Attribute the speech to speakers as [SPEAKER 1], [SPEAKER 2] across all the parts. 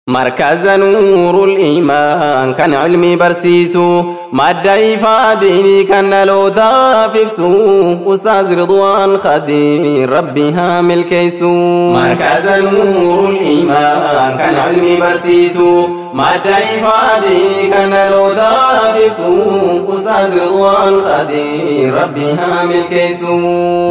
[SPEAKER 1] Markaza Nuurul Iimaan kan ilmi barsiisu, madda ifaa diinii kan dhalootaaf ibsu, Ustaaz Ridwaan Khadiir Rabbi haa milkeessu. Markaza Nuurul Iimaan kan ilmi barsiisu, madda ifaa diinii kan dhalootaaf ibsu, Ustaaz Ridwaan Khadiir Rabbi haa milkeessu.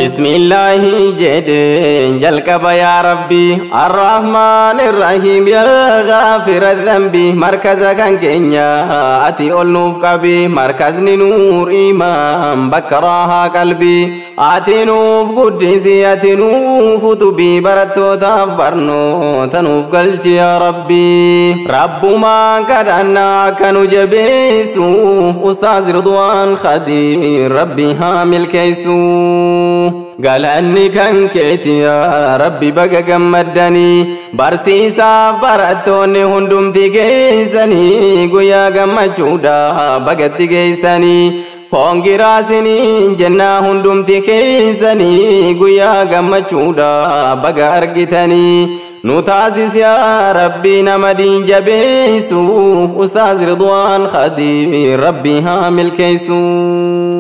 [SPEAKER 1] Bismillaahi jedheen jalqaba, yaa Rabbi Arrahmaan Irrahiim, yaa غافر الذنب. مركز كان كينيا أتي أول قبي، مركز نور إيمان بكراها قلبي. أتي نوف قدسي، أتي نوف تبي، برتو تفبرنو تنوف قلبي يا ربي. رب ما كدنا كانوا جبيسو، أستاذ رضوان خدير ربي هامل كيسو. Galanni kan keeti yaa Rabbi, baga gammaddanii barsiisaaf barattoonni hundumti geessanii, guyyaa gammachuudha bagatti geessanii. Koongiraasiniin jennaa hundumti keessanii, guyyaa gammachuudha baga argitanii. Nu taasis yaa Rabbi nama diin jabeessu, Ustaaz Ridwaan Khadiir Rabbi haa milkeessu.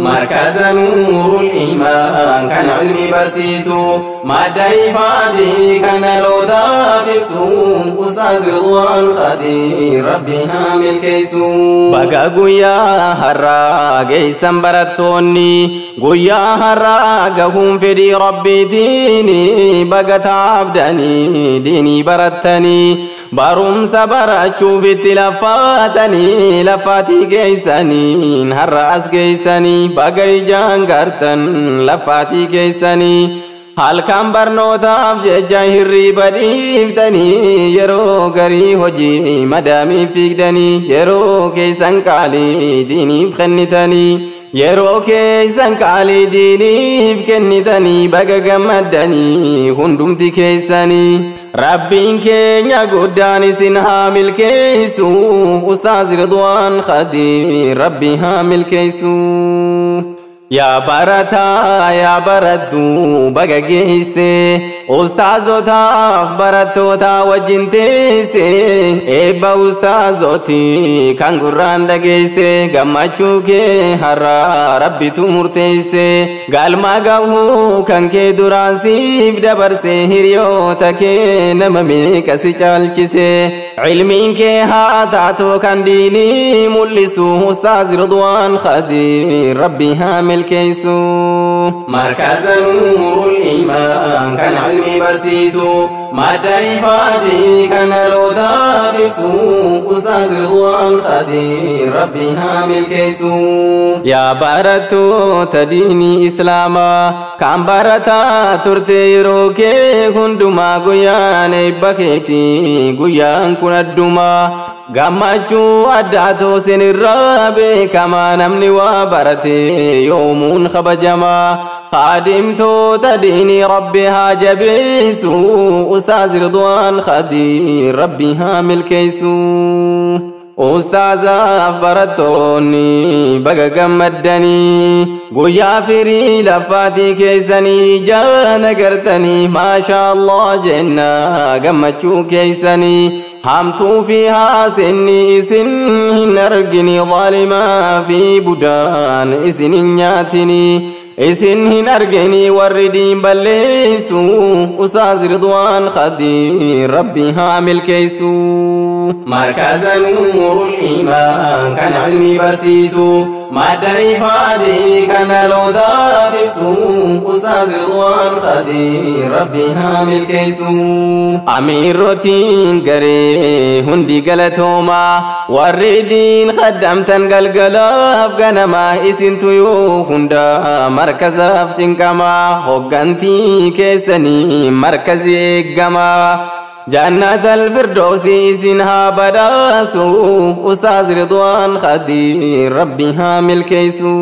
[SPEAKER 1] Markaza Nuurul Iimaan kan ilmi barsiisu, madda ifaa diinii kan dhalootaaf ibsu, Ustaaz Ridwaan Khadiir Rabbi haa milkeessu. Baga guyyaa har'aa geessan barattoonni, guyyaa har'aa gahuun fedhii Rabbiitiini. Baga taabdanii diinii barattanii, barumsa barachuuf itti laffaatanii, laffaatii geessaniin har'a as geessanii. Baga ijaan gartan laffaatii keessanii, halkan barnootaaf jecha hirriiba dhiiftanii, yeroo garii hojii madaamiif fiigdanii, yeroo keessan qaalii diiniif kennitanii, yeroo keessan qaalii diiniif kennitanii. Baga gammaddanii hundumti keessanii. Rabbiin keenya guddaan isin haa milkeessu, Ustaaz Ridwaan Khadiir Rabbi haa milkeessu. Yaa barataa, yaa barattuu, baga geesse ustaazotaaf barattoota wajjin teesse, eebba ustaazoti kan gurraan dhageesse. Gammachuu kee har'a Rabbitu murteesse, galma gahuu kan kee duraan siif dabarse, hiriyoota kee nama meeqa si caalchise. Ilmiin kee haa taatu kan diinii mul'isu, Ustaaz Ridwaan Khadiir Rabbi haa milkeessu. Markaza Nuurul Iimaan kan ilmi barsiisu, madda ifaa diinii kan dhalootaaf ibsu, Ustaaz Ridwaan Khadiir Rabbi haa milkeessu. Yaa barattoota diinii Islaamaa kan barataa turte yeroo kee hundumaa, guyyaan eebba keetii guyyaan kun addumaa. Gammachuu addaatu sinirraa beekamaa, namni waa barate yoomuun kabajamaa. Kaadimtoota diinii Rabbi haa jabeessu, Ustaaz Ridwaan Khadiir Rabbi haa milkeessu. Ustaazaaf barattoonni baga gammaddanii, guyyaa firii laffaatii keessanii jaana gartanii. Maasha Allah jenna gammachuu keessanii. Hamtuu fi haasinni isin hin argini, zaalimaa fi budaan isin hin nyaatini, isin hin argini warri diin balleessu. Ustaaz Ridwaan Khadiir Rabbi haa milkeessu. Markaza Nuurul Iimaan kan ilmi barsiisu, madda ifaa diinii kan dhalootaaf ibsu, Ustaaz Ridwaan Khadiir Rabbi haa milkeessu. Amiirrotiin garee hundi galatoomaa, warri diin khaddamtan galgalaaf ganamaa, isintu yoo hunda markazaaf cinqamaa, hoggantii keessanii markazi eeggamaa. Jannat alfirdoosi isin haa badhaasu, Ustaaz Ridwaan Khadiir Rabbi haa milkeessu.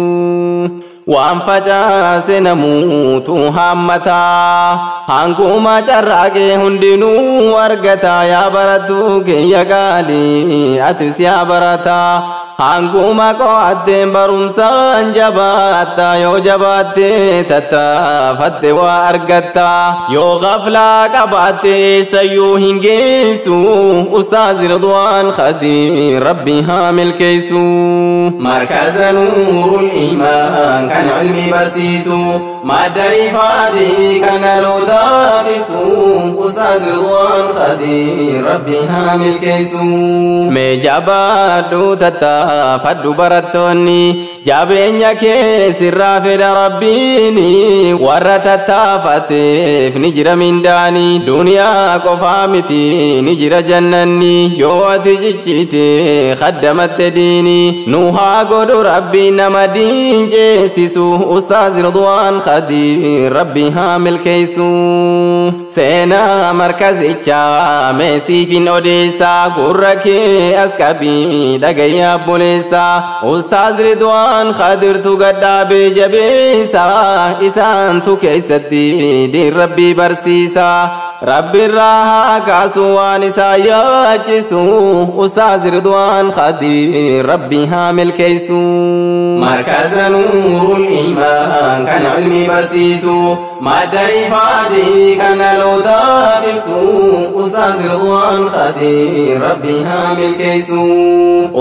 [SPEAKER 1] Waan facaase namuutu haammataa, hanguma carraaqee hundinuu argataa. Yaa barattuu kiyya qaalii, atis yaa barataa, Hanguma qo'atteen barumsaan jabaatta, yoo jabaatte tattaafatte waa argatta, yoo gaflaa qabaatte eessayyuu hin geessu. Ustaaz Ridwaan Khadiir Rabbi haa milkeessu. Markaza Nuurul Iimaan kan ilmi barsiisu, madda ifaatii kan dhalootaaf ibsu, Ustaaz Ridwaan Khadiir Rabbi haa milkeessu. Mee jabaadhu tattaafadhu barattoonni, jabeenya kee sirraa fedha Rabbiini, warra tattaafateef ni jira mindaani, duniyaa qofaa miti ni jira jannanni, yoo ati ciccite kaddamatte diini. Nu haa godhu Rabbi nama diin ceesisu. Ustaaz Ridwaan Khadiir Rabbi haa milkeessu. Seenaa markazichaa meesiifin odeessaa, gurra kee as qabii dhagayyaa obboleessaa. Ustaaz Ridwaan Khadirtu gadhaabee jabeessaa, isaantu keessatti diin Rabbii barsiisaa. Rabbi irraa haa kaasu waan isaa yaachisu. Ustaaz Ridwaan Khadiir Rabbi haa milkeessu. Markaza Nuurul Iimaan kan ilmi barsiisu, madda ifaatii kan dhalootaaf ibsu, Ustaaz Ridwaan Khadiir Rabbi haa milkeessu.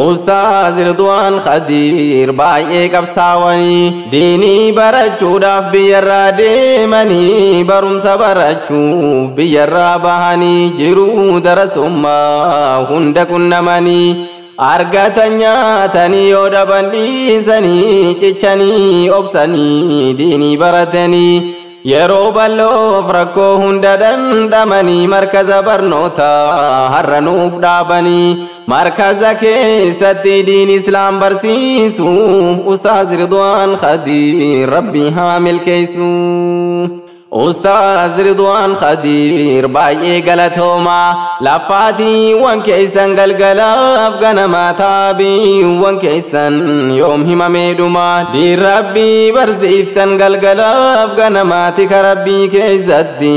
[SPEAKER 1] Ustaaz Ridwaan Khadiir baay'ee qabsaawanii, diinii barachuudhaaf biyyarraa deemanii, barumsa barachuuf biyyarraa bahanii, jiruu darasummaa hunda qunnamanii, argatan nyaatanii yoo dhaban dhiisanii, cichanii obsanii diinii baratanii, yeroo bal'oof rakkoo hunda dandamanii, markaza barnootaa har'a nuuf dhaabanii, markaza keessatti diin Islaam barsiisu. Ustaaz Ridwaan Khadiir Rabbi haa milkeessu. Ustaaz Ridwaan Khadiir baay'ee galatoomaa, laffaatiiwwan keessan galgalaaf ganamaa, taabiiwwan keessan yoom himamee dhuma, diin Rabbii barsiiftan galgalaaf ganamaa, tika Rabbii keessatti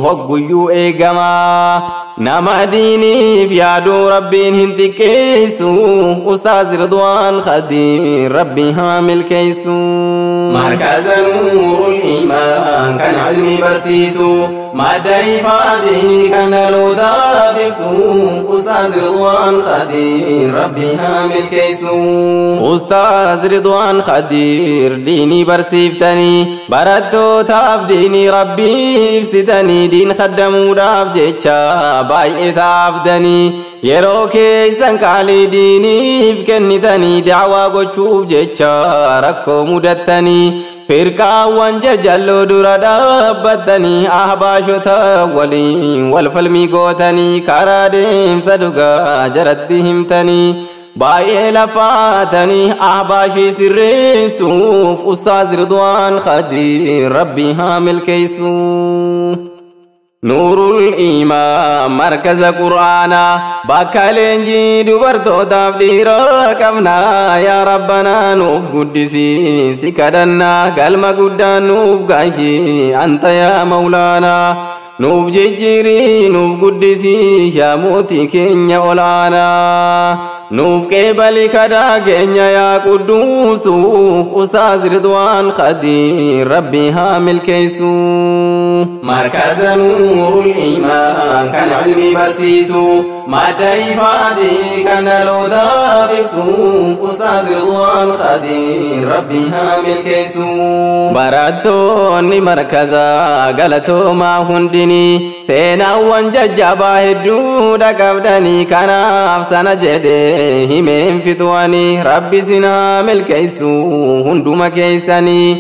[SPEAKER 1] hogguyyuu eegamaa. Nama diiniif yaaduu Rabbiin hin xiqqeessu. Ustaaz Ridwaan Khadiir Rabbi haa milkeessu. Markaza Nuurul Iimaan kan ilmi barsiisu, madda ifaatii kan dhalootaaf ibsu, Ustaaz Ridwaan Khadiir Rabbi haa milkeessu. Ustaaz Ridwaan Khadiir diinii barsiiftanii, barattootaaf diinii Rabbii ibsitanii, diin khaddamuudhaaf jecha baay'ee taafdanii, yeroo keessan qaalii diiniif kennitanii, da'waa gochuuf jecha rakkoo mudattanii, firqaawwan jajalloo dura dhaabbattanii, ahbaashota waliin wal falmii gootanii, karaa deemsa dhugaa jaratti himtanii, baay'ee lafaatanii ahbaashii sirreessuuf. Ustaaz Ridwaan Khadiir Rabbi haa milkeessu. Nuurul Iimaan markaza Qur'aanaa bakka leenjii dubartootaaf dhiiraa qabnaa, yaa Rabbanaa nuuf guddisii si kadhannaa, galma guddaan nuuf gahi anta yaa Mawlaanaa, nuuf jijjiirii nuuf guddisii yaa mootii keenya olaanaa, nuuf qeebali kadhaa keenya yaa Qudduusu. Ustaaz Ridwaan Khadiir Rabbi haa milkeessu. Markaza Nuurul Iimaan kan ilmi barsiisu, madda ifaatii kan dhalootaaf ibsu, Ustaaz Ridwaan Khadiir Rabbi haa milkeessu. Barattoonni markaza galatoomaa hundinii, seenaawwan jajjabaa hedduudha qabdanii, kanaaf sana jedhee himeen fixuwanii. Rabbi isin haa milkeessu hunduma keessanii,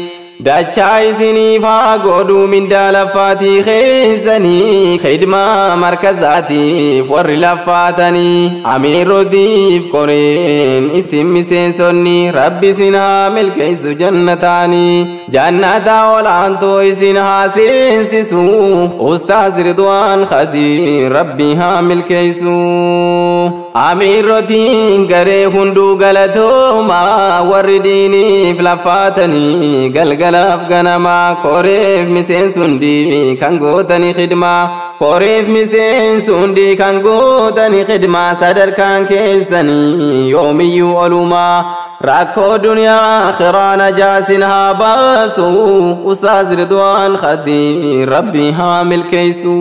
[SPEAKER 1] dachaa isiniif haa godhu mindaa laffaatii keessanii, khidmaa markazaatiif warri laffaatanii, amiirrotiif qoreen isin miseensonni, Rabbi isin haa milkeessu jannataanii, jannata olaantoo isin haa seensisu. Ustaaz Ridwaan Khadiir Rabbi haa milkeessu. Amiirrotiin garee hunduu galatoomaa, warri diiniif laffaatanii galgalaaf ganamaa. Koreef miseensi hundi kan gootanii khidmaa, koreef miseensi hundi kan gootanii khidmaa, sadarkaan keessanii yoomiyyuu olumaa. Rakkoo duniyaa akhiraa najaasin haa baasu, Ustaaz Ridwaan Khadiir Rabbi haa milkeessu.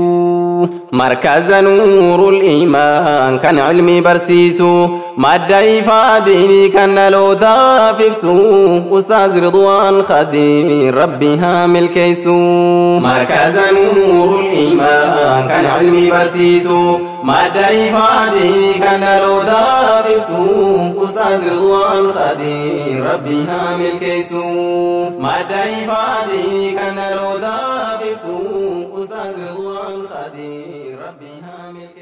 [SPEAKER 1] Markaza Nuurul Iimaan kan ilmii barsiisu, madda ifaa diinii kan dhalootaaf ibsu, Ustaaz Ridwaan Khadiir Rabbi haa milkeessu. Markaza Nuurul Iimaan kan ilmii barsiisu, madda ifaa diinii kan dhalootaaf ibsu, Ustaaz Ridwaan Khadiir Rabbi haa milkeessu. Madda ifaa diinii kan dhalootaaf ibsu, Ustaaz Ridwaan Khadiir Rabbi haa milkeessu.